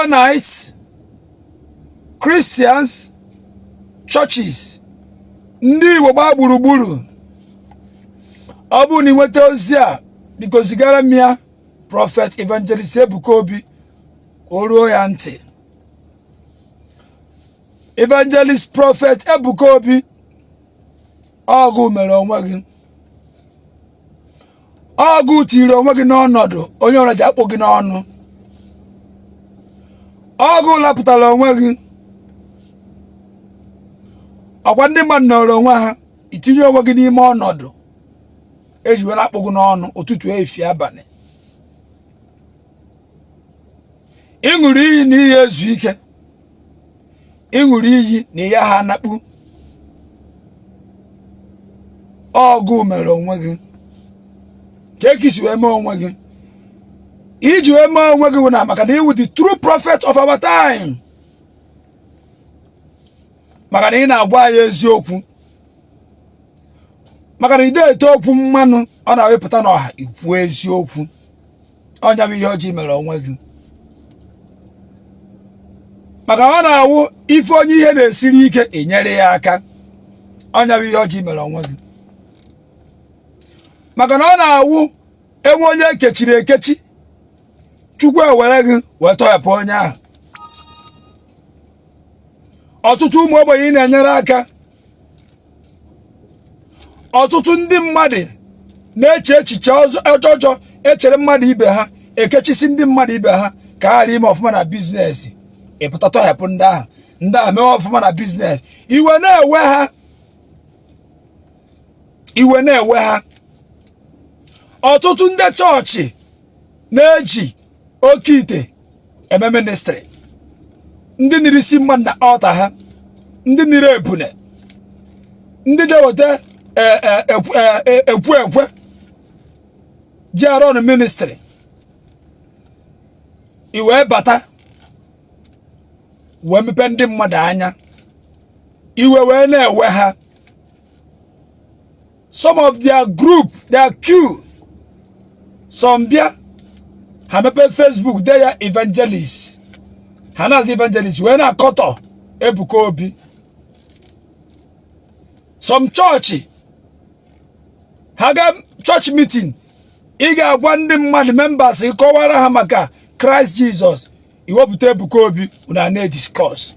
Zionites, Christians, churches, ndị Igbo gbaa gburugburu, ọ bụrụ na ị nweta ozi a, biko zigara m ya Prophet Evangelist Ebuka Obi ka o ruo ya ntị. Evangelist Prophet Ebuka Obi, ọ gụ mere onwe gị, ọ gụ tiri onwe gị n'ọnọdụ onye ọra ji akpụ gị n'ọnụ, ọ gụ lapụtara onwe gị. Ọkwa ndị mmadụ nọrọ onwe ha, itinye onwe gị n'ime ọnọdụ eji were akpụ gị n'ọnụ ụtụtụ, efifie, abalị. Ị ṅụrụ iyi na iyi ezu ike, ị ṅụrụ iyi na ihe ha anakpu. Ọ gụ mere onwe gị ka e si wee mee onwe gị, iji wee mee onwe gị bụ na maka na ị wụ the true prophet of our time, maka na ị na-agwa anyị eziokwu, maka na ị ete okwu mmanụ, ọ na-awepụta n'ọha ikwu eziokwu. Ọ nya bụ ihe ọjọọ mere onwe gị, maka ọ na-awụ ife onye ihe na-esiri ike, enyere ya aka. Ọ nya bụ ihe ọjọọ mere onwe gị, maka na ọ na-awụ enwe onye ekechiri ekechi, Chukwu ewere gị wee tọghapụ onye ahụ. Ọtụtụ ụmụ ogbenye ị na-enyere aka, ọtụtụ ndị mmadụ na-eche echiche ọjọọ echere mmadụ ibe ha, ekechisi ndị mmadụ ibe ha ka ha ghara ime ọfụma na business, ị pụta tọhapụ ndị ahụ, ndị ahụ mewe ọfụma na business, iwe na-ewe ha, iwe na-ewe ha. Ọtụtụ ndị chọọchị na-eji oke ite eme ministry, ndị niri isi mmadụ na altar ha, ndị niri ebune, ndị ga-eweta ekwu ekwe ji arụ ọrụ ministry, i wee bata wee mepe ndị mmadụ anya, iwe wee na-ewe ha. Some of their group, their queue, some bịa ha mepe Facebook dee ya evangelist, ha na-aza evangelist wee na-akọtọ Ebuka Obi. Some chọọchị, ha ga church meeting, ị ga-agwa ndị mmadụ, members, kọwara ha maka Christ Jesus, iwepụta Ebuka Obi, unu a na-ediscuss.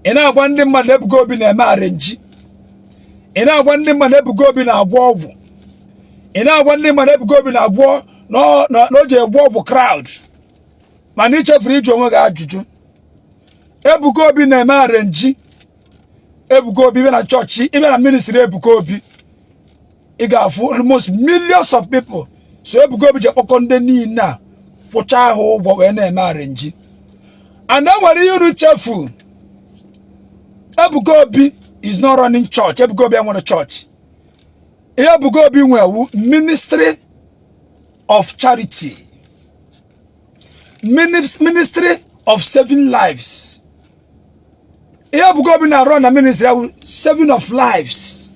Ị na-agwa ndị mmadụ Ebuka Obi na-eme arrange, ị na-agwa ndị mmadụ Ebuka Obi na-agwọ ọgwụ, ị na-agwa ndị mmadụ Ebuka Obi na-agwọ na o ji egwọ ọgwụ crowd, mana ị chefuru ịjụ onwe gị ajụjụ. Ebuka Obi na-eme arrange, Ebuka Obi bịa na chọọchị, ịbịa na ministry Ebuka Obi, ị ga-afụ almost millions of people. So Ebuka Obi ji akpọkọ ndị niile a kwụcha ha ụgwọ wee na-eme arrange. And e nwere ihe unu chefu: Ebuka Obi is not running church. Ebuka Obi enwere church. Ihe Ebuka Obi nwe wu ministry of charity, ministry of saving lives. Ihe Ebuka Obi na-arụ na ministry ahụ, saving of lives.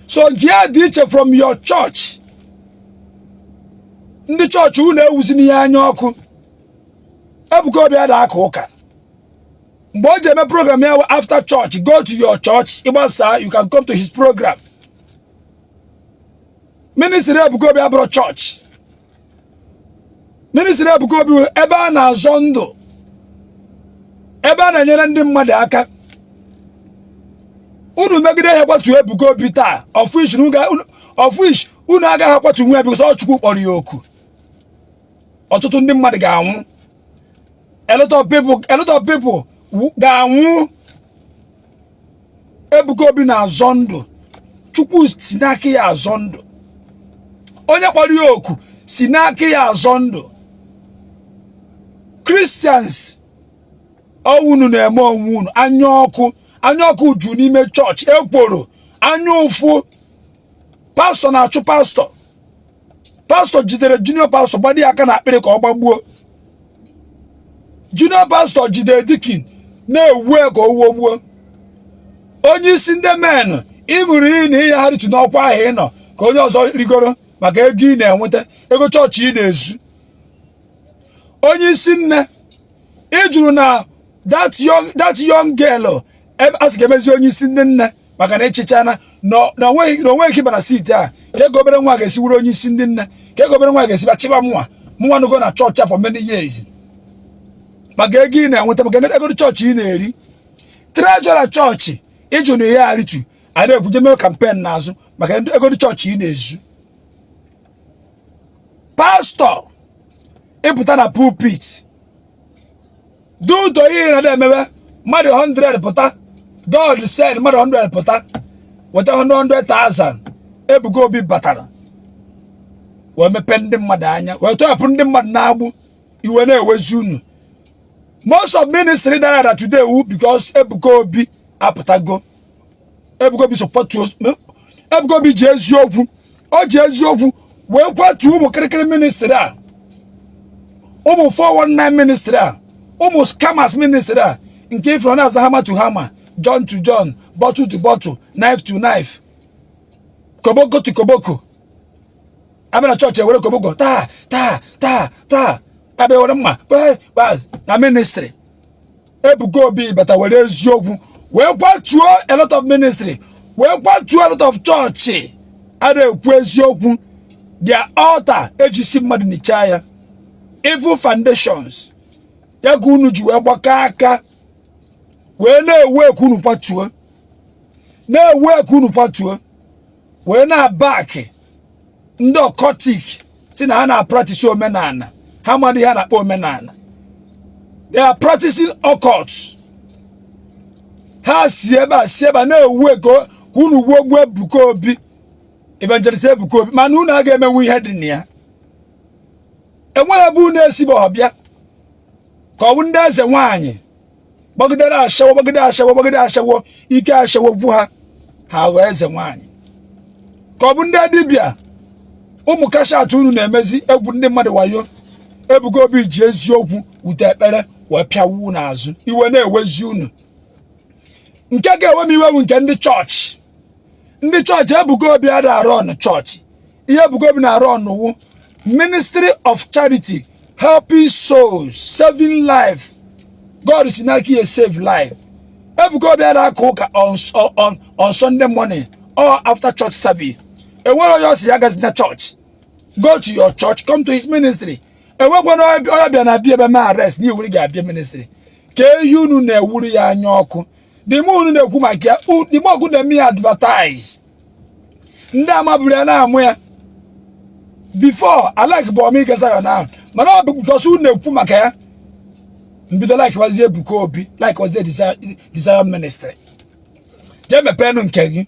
So nke ya dị iche from your church. Ndị chọọchị unu ewuzi n'ihe anya ọkụ. Ebuka Obi ada aka ụka. Mgbe o ji eme program ya, after church, go to your church, ịgbasa, you can come to his program. Ministry Ebuka Obi abụrụ church. Ministry Ebuka Obi ebe a na-azọ ndụ, ebe a na-enyere ndị mmadụ aka. Unu megide ihe kwatu Ebuka Obi taa, of which unu agaghị akwatu nwa ya, because ọ Chukwu kpọrọ ya oku. Ọtụtụ ndị mmadụ ga-anwụ, a lot of people, a lot of people ga-anwụ. Ebuka Obi na-azọ ndụ. Chukwu si n'aka ya azọ ndụ, onye kpọrọ ya oku si n'aka ya azọ ndụ. Christians, unu na-eme onwe unu anya ọkụ, anya ọkụ ju n'ime chọọchị, ekworo, anya ụfụ. Pastọ na-achụ pastọ, pastọ jidere junior pastọ, gbado ya aka na akpịrị ka ọ gbagbuo. Junior pastọ jidere deacon na-ewu ka o wuo gbuo. Onye isi ndị men, ị ṅụrụ iyi na ihe ha ritu n'ọkwa ahụ ị nọ ka onye ọzọ rigoro maka ego ị na-enweta, ego chọọchị ị na-ezu. Onye isi nne, ị jụrụ na that young girl a sị ga-emezi onye isi ndị nne, maka na ịchịchana na onweghị ike ịba na seat a, ka ego obere nwa ga-esi wuru onye isi ndị nne, ka ego obere nwa ga-esi bịa chịba mụnwa mụnwa nụgo na chọọchị for many years, maka ego ị na-enweta, maka ego chọọchị ị na-eri. Treasurer chọọchị, ịjụ na ihe aritu a na-ekwuje mee campaign n'azụ maka ego chọọchị ị na-ezu. Pastọ, ịpụta na pulpit duto ihe na emebe mmadụ 100 pụta, God said, mmadụ 100 pụta weta 100,000. Ebuka Obi batara wee mepee ndị mmadụ anya, wee tọghapụ ndị mmadụ na-agbụ. Iwe na-ewezi unu. Most of ministry dara ada today wu because Ebuka Obi apụtago. Ebuka Obi support. Ebuka Obi ji eziokwu, o ji eziokwu wee kwatuo ụmụ kịrịkịrị ministry a, ụmụ 419 ministry a, ụmụ scammers ministry a, nke ifuru na-aza hammer to hammer, John to John, bottle to bottle, knife to knife, koboko to koboko. Abịa na chọọchị, ewere koboko taa taa taa taa, abịa were mma na ministry. Ebuka Obi bata were eziokwu wee kwatuo a lot of ministry, wee kwatuo a lot of chọọchị a na-ekwu eziokwu. Their altar ejisi mmadụ nichaa ya, evil foundations ya ka unu ji wee gbakọ aka wee na-ewu eke unu kwatuo, na-ewu eke unu kwatuo, wee na-abaki ndị occultic si na ha na-apractice omenala. Ha amadị ihe a na-akpọ omenala. They are practicing occult. Ha si ebe a, si ebe a na-ewu eko ka unu gbuo gbuo Ebuka Obi, Evangelist Ebuka Obi, mana unu aga emenwu ihe dị na ya. Enweghị ebe unu esibe ọbịa ka ọ bụ ndị eze nwaanyị gbagidere ashawo, gbagide ashawo, gbagide ashawo, ike ashawo gwu ha, ha ghọọ eze nwaanyị, ka ọ bụ ndị dibịa ụmụ kashat unu na-emezi egwu ndị mmadụ wayo. Ebuka Obi ji eziokwu wute ekpere wee pịawu unu azụ. Iwe na-ewezi unu. Nke ga-ewe m iwe bụ nke ndị chọọchị. Ndị chọọchị, Ebuka Obi ada arụ ọnụ chọọchị. Ihe Ebuka Obi na-arụ ọnụ wụ ministry of charity, helping souls, saving life. God si n'aka ya save life. Ebuka Obi ada aka ụka on Sunday morning or after church service. Enwere onye ọ sị ya gazi na chọọchị. Go to your church, come to his ministry. Enwekwana onye bịa na abịa ebe ma arrest na iwuri ga-abịa ministry ka ehi unu na-ewuru ya anya ọkụ. The more unu na-ekwu maka ya, the more ọkụ na-eme ya advertise. Ndị amaburu ya na-amụ ya before. I like bụ ọma ịga Zion ahụ, mana ọ bụ because unu na-ekwu maka ya mbido like wazie Ebuka Obi, like wazie Desire Ministry. Jee mepeenụ nke gị.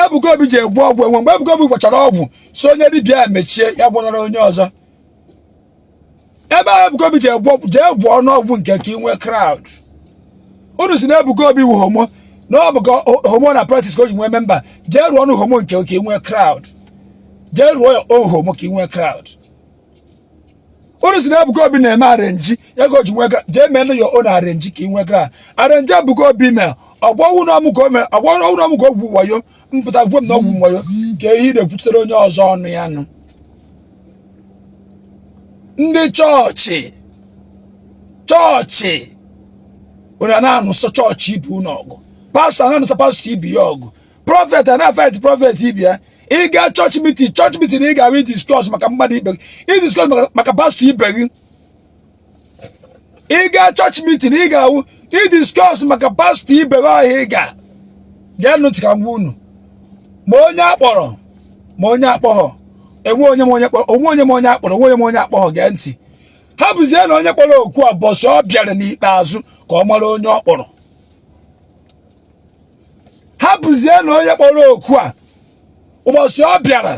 Ebuka Obi ji egwu ọgwụ enwe mgbe Ebuka Obi gwachara ọgwụ, si onye dibịa ya mechie ya, gwọrọ onye ọzọ. Ebe ahụ Ebuka Obi ji egwu ọgwụ, jee gwọọ n'ọgwụ nke ka ị nwee crowd. Unu si na Ebuka Obi wụ homo, na ọ bụ ka homo na practice ka o ji nwee member. Jee rụọ ọnụ homo nke ka ị nwee crowd. Jee rụọ ya own homo ka ị nwee crowd. Unu si na Ebuka Obi na-eme arrange ya ka o ji nwee crowd. Jee mee your own arrange ka ị nwee crowd. Arrange Ebuka Obi mee ọgbọwụ na ọmụ ka o mere, ọgbọwụ na ọmụ ka o gwu wayo mpụta gwe m na ọgwụ wayo ka ehi na-ekwuchitere onye ọzọ ọnụ ya nụ. Ndị chọọchị, chọọchị unu na-anụsọ chọọchị ibe unu ọgụ. Pastọ na-anụsọ pastọ ibe ya ọgụ, prophet a na-afight prophet ibe ya. Ịga chọọchị meeting, chọọchị meeting ị ga-abịa idiscuss maka mmadụ ibe gị, idiscuss maka pastọ ibe gị. Ịga chọọchị meeting, ị ga-awụ idiscuss maka pastọ ibe gị. Ọhịa ị ga gee ntị ka ngwa unu, ma onye akpọrọ ma onye akpọghọ, enwe onye ma onye kpọrọ, onwe onye ma onye akpọrọ, onwe onye ma onye akpọghọ. Gee ntị, ha bụzie na onye kpọrọ okwu a bọsị ọ bịara n'ikpeazụ ka ọ mara onye ọ kpọrọ. Ha bụzie na onye kpọrọ okwu a ụbọchị ọ bịara,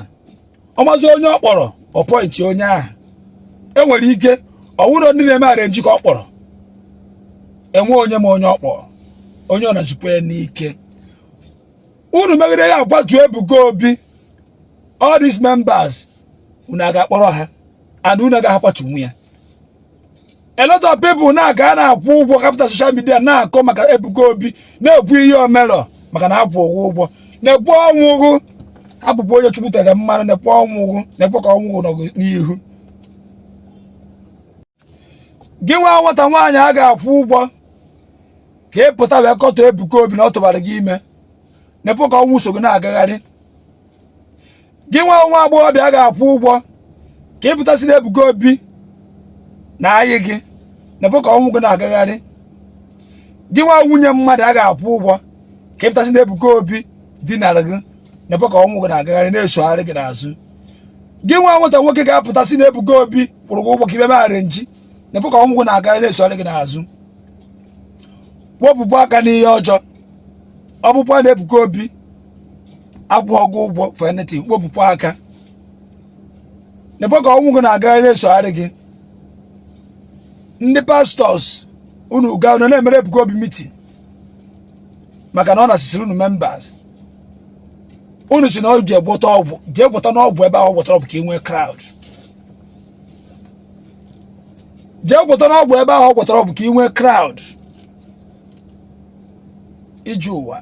ọmazi onye ọ kpọrọ, ọ point onye ahụ. Enwere ike ọwụrụ ndị na-eme arrange ka ọ kpọrọ. Enwe onye ma onye ọ kpọrọ, onye ọ na-azụkwa ya n'ike. Unu megide ya akwatu Ebuka Obi, all these members unu aga akpọrọ ha and unu agaghị akwatu ya. A lot of people na-aga na-akwụ ụgwọ kapụta social media na-akọ maka Ebuka Obi, na-ekwu ihe omerọ maka na akwụ ụgwọ ụgwọ na-ekwu ọnwụgụ abụbụ onye Chukwu tere mmanụ, na-ekwu ọnwụgụ, na-ekwe ka ọnwụgụ nọ n'ihu. Gị nwa nwata nwaanyị a ga-akwụ ụgwọ ka ị pụta wee kọtọ Ebuka Obi na ọ tụbara gị ime, nepụ ka ọnwụ so gị na-agagharị. Gị nwa nwa agbọghọbịa a ga-akwụ ụgwọ ka ị pụta sị na Ebuka Obi na-ayị gị, nepụ ka ọnwụ gị na-agagharị. Gị nwa nwunye mmadụ a ga-akwụ ụgwọ ka ị pụta sị na Ebuka Obi dinara gị, nepụ ka ọnwụ gị na-agagharị, na-esogharị gị n'azụ. Gị nwa nwata nwoke ga-apụta sị na Ebuka Obi kwụrụ gị ụgwọ ka i mee arrange, nepụ ka ọnwụ gị na-agagharị, na-esogharị gị n'azụ. Wepụpụ aka n'ihe ọjọọ. Ọ bụkwa na Ebuka Obi akwụghị gị ụgwọ for anything, wepụpụ aka. Nepụ ka ọnwụ gị na-agagharị, na-esogharị gị. Ndị pastors, unu gaa, unu na-emere Ebuka Obi meeting maka na ọ na-asịsịrị unu members. Unu si na ọ ji egwọta ọgwụ, jee gwọta n'ọgwụ ebe ahụ gwọtara ọgwụ ka ị nwee crowd. Jee gwọta n'ọgwụ ebe ahụ gwọtara ọgwụ ka ị nwee crowd. Ije ụwa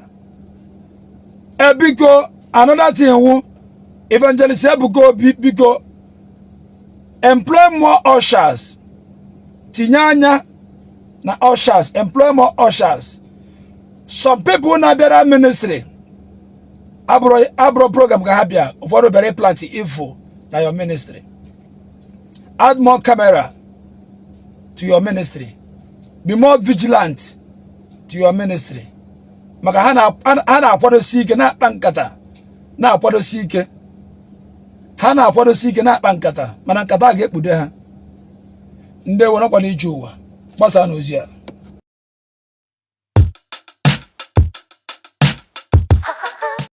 e. Biko, another thing wụ, Evangelist Ebuka Obi, biko, employ more ushers. Tinye anya na ushers, employ more ushers. Some people na-abịara ministry abụrụ program ka ha bịa, ụfọdụ bịara plant evil na your ministry. Add more camera to your ministry, be more vigilant to your ministry, maka ha na-akwadosi ike na-akpa nkata, na-akwadosi ike, ha na-akwadosi ike na-akpa nkata, mana nkata a ga-ekpude ha. Ndị werekwa n'ije ụwa gbasaa n'ozi a.